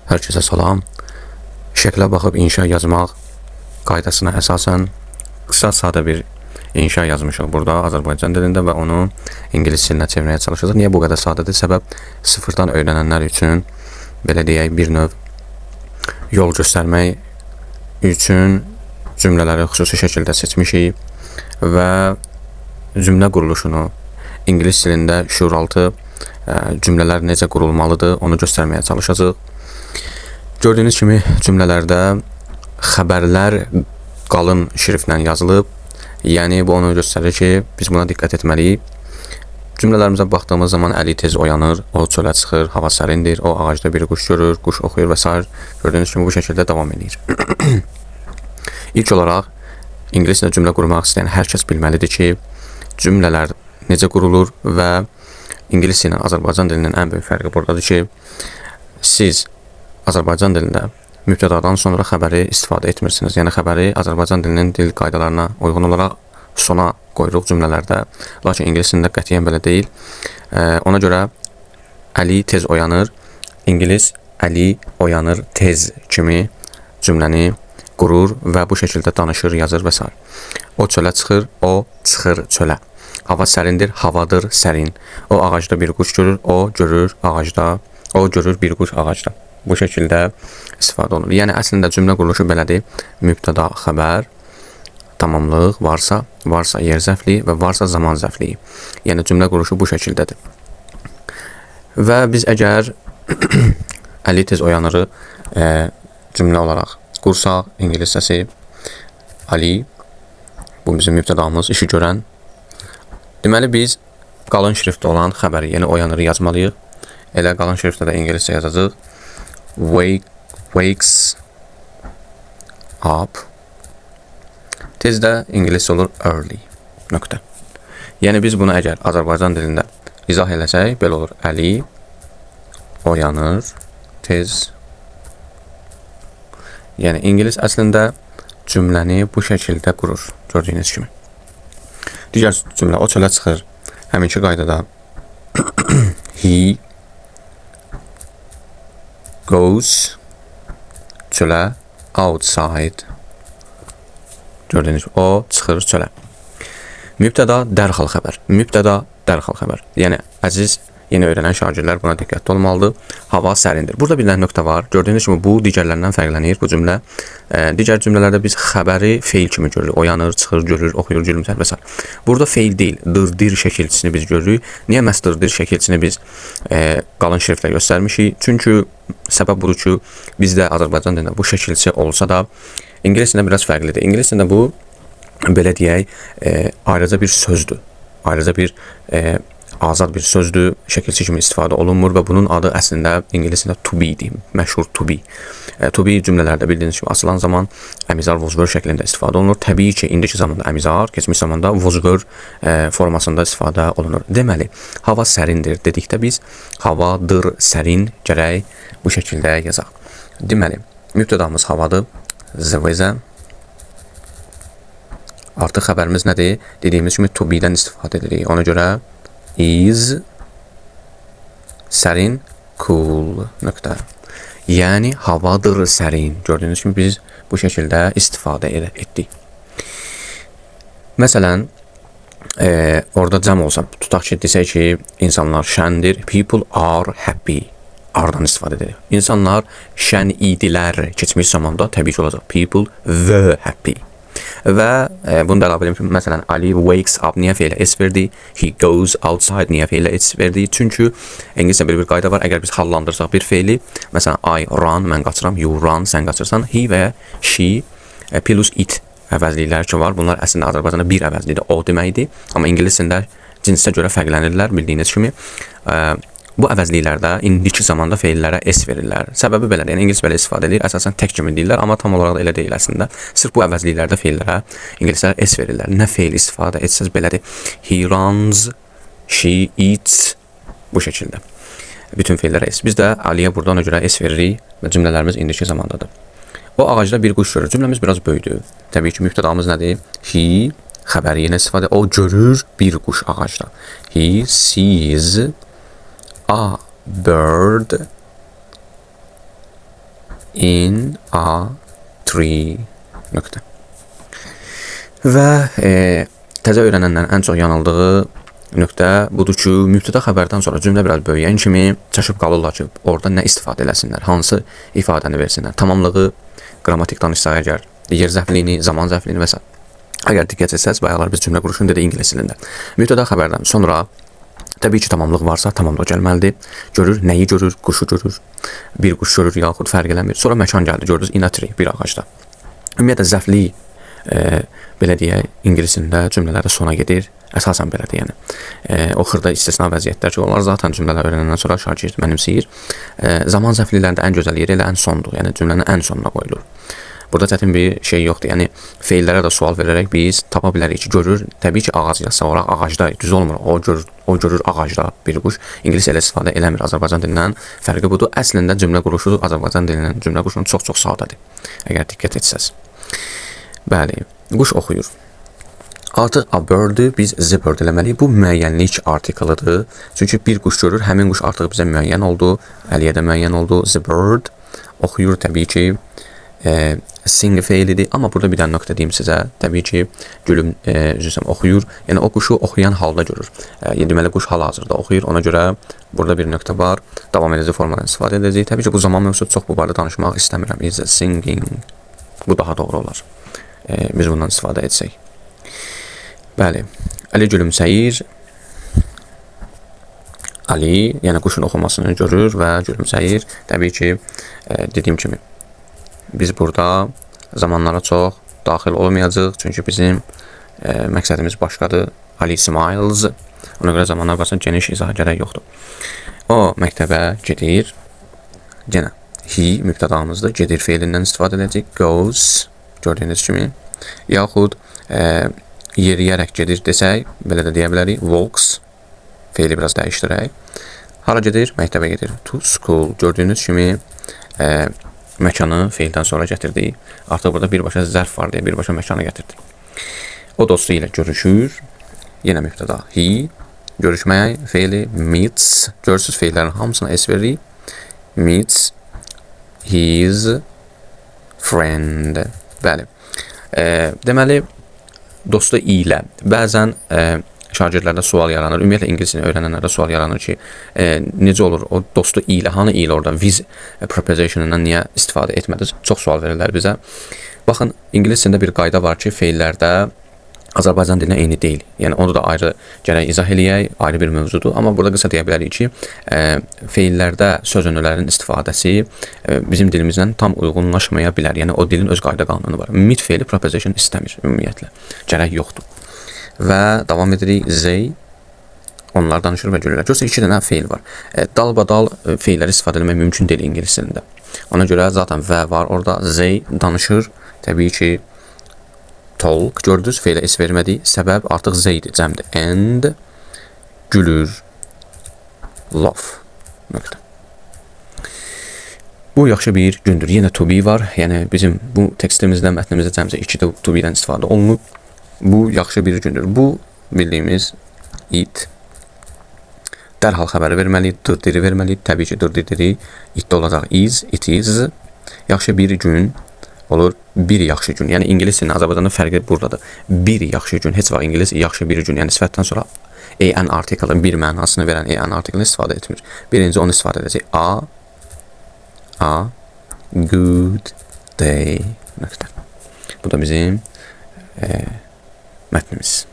Hər kəsə salam. Şəklə baxıb inşa yazmaq qaydasına əsasən qısa, sadə bir inşa yazmışıq burada Azərbaycan dilində və onu ingilis dilinə çevirməyə çalışacağıq. Niyə bu qədər sadədir? Səbəb sıfırdan öyrənənlər üçün belə deyək, bir növ yol göstərmək üçün cümlələri xüsusi şəkildə seçmişik və cümlə quruluşunu ingilis dilində şüuraltı cümlələr necə qurulmalıdır, onu göstərməyə çalışacağıq. Gördüyünüz kimi cümlələrdə xəbərlər qalın şriftlə yazılıb. Yəni bu onu göstərir ki, biz buna diqqət etməliyik. Cümlələrimizə baxdığımız zaman Əli tez oyanır, o çölə çıxır, hava sərindir, o ağacda bir quş görür, quş oxuyur və sair. Gördüyünüz kimi bu şəkildə davam edir. İlk olaraq ingilis dilində cümlə qurmaq istəyən hər kəs bilməlidir ki, cümlələr necə qurulur və ingilis ilə Azərbaycan dilinin ən böyük fərqi buradadır ki, siz Azərbaycan dilində mübtədadan sonra xəbəri istifadə etmirsiniz. Yəni xəbəri Azərbaycan dilinin dil qaydalarına uyğun olaraq sona qoyuruq cümlələrdə. Lakin ingilis dilində qətiyyən belə deyil. Ona görə Əli tez oyanır, ingilis Əli oyanır tez kimi cümləni qurur və bu şəkildə danışır, yazır və s. O çölə çıxır, o çıxır çölə. Hava sərindir, havadır sərin. O ağacda bir quş görür, o görür ağacda, o görür bir quş ağacda. Bu şəkildə istifadə olunur. Yəni əslində cümlə quruluşu belədir. Mübtəda, xəbər, tamamlıq, varsa, varsa yer zərfliyi və varsa zaman zərfliyi. Yəni cümlə quruluşu bu şəkildədir. Və biz əgər Əli tez oyanırı cümlə olaraq qursaq, ingiliscəsi Ali, bu bizim mübtədamız, işi görən. Deməli biz qalın şriftdə olan xəbəri, yəni oyanırı yazmalıyıq. Elə qalın şriftdə də ingiliscə yazacağıq. Wakes up. Tez də ingiliscə olur early. Nöqtə. Yəni biz bunu əgər Azərbaycan dilində izah eləsək, belə olur. Əli oyanır tez. Yəni ingilis əslində cümləni bu şəkildə qurur, gördüyünüz kimi. Digər cümlə o çölə çıxır. Həminki qaydada he goes çölə outside. Gördüyünüz kimi o çıxır çölə. Mübtəda dərhal xəbər. Mübtəda dərhal xəbər. Yəni əziz yeni öyrənən şagirdlər buna diqqətli olmalıdır. Hava sərindir. Burada bir dənə nöqtə var. Gördüyünüz kimi bu digərlərindən fərqlənir bu cümlə. Digər cümlələrdə biz xəbəri feil kimi görürük. Oyanır, çıxır, görür, oxuyur, gülümsər və s. Burada feil deyil, dır-dir şəkilçisini biz görürük. Niyə məhz dır-dir şəkilçisini biz qalın şriftlə göstərmişik? Çünki səbəb budur ki, bizdə Azərbaycan dilində bu şəkilçi olsa da ingilis dilində biraz fərqlidir. İngilis dilində bu belə deyək, ayrıca bir sözdür. Ayrıca bir azad bir sözdür, şəkilçi kimi istifadə olunmur və bunun adı əslində ingilis dilində to be-dir, məşhur to be. To be cümlələrdə bildiyiniz kimi açılan zaman əmizar was were şəklində istifadə olunur. Təbii ki, indiki zamanda əmizar, keçmiş zamanda was were formasında istifadə olunur. Deməli, hava sərindir dedikdə biz havadır sərin gərək bu şəkildə yazaq. Deməli, mübtədamız havadır, the weather. Artıq xəbərimiz nədir? Dediyimiz kimi to be-dən istifadə edirik. Ona görə is sərin, cool nöqtə. Yəni havadır sərin. Gördüyünüz kimi biz bu şəkildə istifadə etdik. Məsələn, orada cəm olsa, tutaq ki, desək ki, insanlar şəndir. People are happy. Are-dan istifadə edirik. İnsanlar şən idilər. Keçmiş zamanda təbii ki olacaq. People were happy. Və bunu da əlavə edim ki, məsələn, Ali wakes up niyə feilə s verdi? He goes outside niyə feilə s verdi? Çünki ingiliscə belə bir qayda var. Əgər biz hallandırsaq bir feili, məsələn, I run, mən qaçıram, you run, sən qaçırsan, he və she plus it əvəzlikləri ki var. Bunlar əslində Azərbaycanda bir əvəzlikdir, o deməkdir. Amma ingilis dilində cinsə görə fərqlənirlər, bildiyiniz kimi. Bu əvəzliklərdə indiki zamanda feillərə s verirlər. Səbəbi belədir. Yəni ingilis belə istifadə edir. Əsasən tək kimi deyirlər, amma tam olaraq da elə deyil əslində. Sırf bu əvəzliklərdə feillərə ingilislər s verirlər. Nə feil istifadə etsəz belədir. He runs, she eats bu şəkildə. Bütün feillərə s. Biz də Aliyə burada ona görə s veririk və cümlələrimiz indiki zamandadır. O ağacda bir quş görür. Cümləmiz biraz böyüdü. Təbii ki, mübtədamız nədir? He xəbəri yenə istifadə. O görür bir quş ağacda. He sees a bird In a tree. Nöqtə. Və təzə öyrənənlərin ən çox yanıldığı nöqtə budur ki, mübtəda xəbərdən sonra cümlə biraz böyüyən kimi çaşıb qalırlar ki, orada nə istifadə eləsinlər, hansı ifadəni versinlər. Tamamlığı, qrammatik danışsaq əgər, yer zərfliyini, zaman zərfliyini və s. Əgər diqqət etsəz, bayaqlar biz cümlə quruluşunu dedik ingilis dilində. Mübtəda xəbərdən sonra təbii ki, tamamlıq varsa tamamlıq gəlməlidir. Görür, nəyi görür? Quşu görür. Bir quş görür, yaxud fərq eləmir. Sonra məkan gəldi, gördünüz, in a tree, bir ağacda. Ümumiyyətlə zərflik, belə deyək, ingilis dilində cümlələrdə sona gedir. Əsasən belədir, yəni. O xırda istisna vəziyyətlər ki, onlar zaten cümlələr öyrənəndən sonra şagird mənimsəyir. Zaman zərfliklərində ən gözəl yeri elə ən sondur. Yəni cümlənin ən sonuna qoyulur. Burada çətin bir şey yoxdur. Yəni feillərə də sual verərək biz tapa bilərik ki, görür, təbii ki, ağac yazsa olaraq ağacda düz olmur. O görür, o görür ağacda bir quş. İngilis elə istifadə eləmir. Azərbaycan dilindən fərqi budur. Əslində cümlə quruluşu Azərbaycan dilindən cümlə quruluşunun çox-çox sadədir. Əgər diqqət etsəz. Bəli, quş oxuyur. Artıq a bird'ü biz the bird eləməliyik. Bu müəyyənlik artikılıdır. Çünki bir quş görür, həmin quş artıq bizə müəyyən oldu. Əliyə də müəyyən oldu. The bird oxuyur təbii ki. Sing feilidir. Amma burada bir dənə nöqtə deyim sizə. Təbii ki, gülüm, üzr oxuyur. Yəni o quşu oxuyan halda görür. Deməli quş hal-hazırda oxuyur. Ona görə burada bir nöqtə var. Davam edici formadan istifadə edəcəyik. Təbii ki, bu zaman mövzusu, çox bu barədə danışmaq istəmirəm. Is singing. Bu daha doğru olar. Biz bundan istifadə etsək. Bəli. Əli gülümsəyir. Ali, yəni quşun oxumasını görür və gülümsəyir. Təbii ki, dediyim kimi biz burada zamanlara çox daxil olmayacağıq. Çünki bizim məqsədimiz başqadır. Ali smiles. Ona görə zamanlar barəsində geniş izaha gərək yoxdur. O məktəbə gedir. Yenə he mübtədamızdır. Gedir feilindən istifadə edəcəyik. Goes gördüyünüz kimi. Yaxud yeriyərək gedir desək, belə də deyə bilərik. Walks feili biraz dəyişdirək. Hara gedir? Məktəbə gedir. To school. Gördüyünüz kimi məkanı feildən sonra gətirdik. Artıq burada birbaşa zərf var deyə birbaşa məkanı gətirdik. O dostu ilə görüşür. Yenə mübtəda he. Görüşmək feili meets. Görürsünüz, feillərin hamısına s veririk. Meets his friend. Bəli. Deməli, dostu ilə bəzən şagirdlərdə sual yaranır. Ümumiyyətlə ingilis dilini öyrənənlərdə sual yaranır ki, necə olur o dostu ilə, hanı ilə orada with prepositionundan niyə istifadə etmədiniz? Çox sual verirlər bizə. Baxın, ingilis dilində bir qayda var ki, feillərdə Azərbaycan dilinə eyni deyil. Yəni onu da ayrı gərək izah eləyək, ayrı bir mövzudur. Amma burada qısa deyə bilərik ki, feillərdə söz önlərin istifadəsi bizim dilimizlə tam uyğunlaşmaya bilər. Yəni o dilin öz qayda qanunu var. Meet feili preposition istəmir ümumiyyətlə. Gərək yoxdur. Və davam edirik. They, onlar danışır və gülürlər. Görsə, iki dənə feil var. Dalbadal feilləri istifadə etmək mümkün deyil ingilis dilində. Ona görə zaten və var orada. They danışır. Təbii ki, talk. Gördünüz, feilə s vermədik. Səbəb artıq they-dir, cəmdir. And gülür. Laugh. Nöqtə. Bu yaxşı bir gündür. Yenə to be var. Yəni bizim bu tekstimizdə, mətnimizdə cəmcə iki də to be-dən istifadə olunub. Bu yaxşı bir gündür. Bu bildiyimiz it. Dərhal xəbəri verməliyik, dır-diri verməliyik. Təbii ki, dır-diri itdə olacaq is, it is. Yaxşı bir gün olur. Bir yaxşı gün. Yəni ingilis dilinin Azərbaycanda fərqi buradadır. Bir yaxşı gün. Heç vaxt ingilis yaxşı bir gün. Yəni sifətdən sonra an artiklın bir mənasını verən an artiklını istifadə etmir. Birinci onu istifadə edəcək. A good day. Nöqtə. Bu da bizim mətnimiz.